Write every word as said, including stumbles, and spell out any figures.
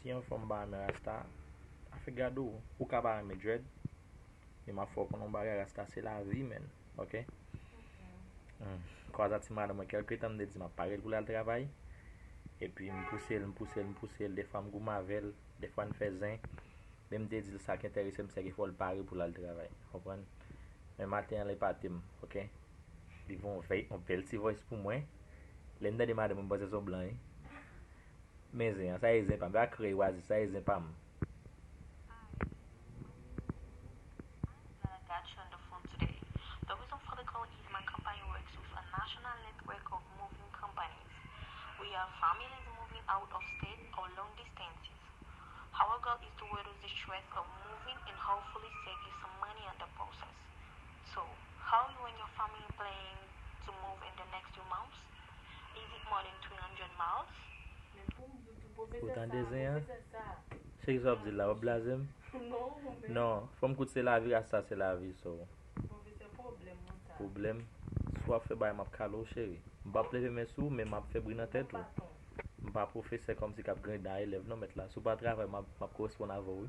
Ki yon fanm pa renmen rasta, afè gade w, ou ka pa renmen dread, men m ap fè w konn yon bagay, rasta se lavi, menn, ok? Hmm. Kwaza ti madanm mwen, kèlke tan m te di m ap pare l pou l al travay, epi m pouse l, m pouse l, m pouse l, defwa m goumen avè l, defwa n fè zen, men m te di l sa k enterese m, se ke fò l pare pou l al travay, konprann? Men maten an, l epate m, ok? Li voye yon vèy, yon bèl ti voice pou mwen, lè m tande madanm mwen, m panse se yon blan, wi. Men zen an, sa e zen pa m. Pa kreye oasis, sa e zen pa m. Glad I got you on the phone today. The reason for the call is my company works with a national network of moving companies. We have families moving out of state or long distances. Our goal is to reduce the stress of moving and hopefully save you some money on the process. So, how you and your family planning to move in the next few months? Is it more than three hundred miles? Ou tande zen an? Cheri, sa w ap di la, w ap blaze m? Non, fò m koute se lavi, rasta se lavi, so. Pwoblèm. Si w ap fè bagay, m ap kale w, cheri. M p ap leve men sou ou, men m ap fè bri nan tèt ou. M pa pwofesè kòmsi k ap griyen elèv non, mèt la. Si w pa travay, m ap, m ap koresponn avè w, wi.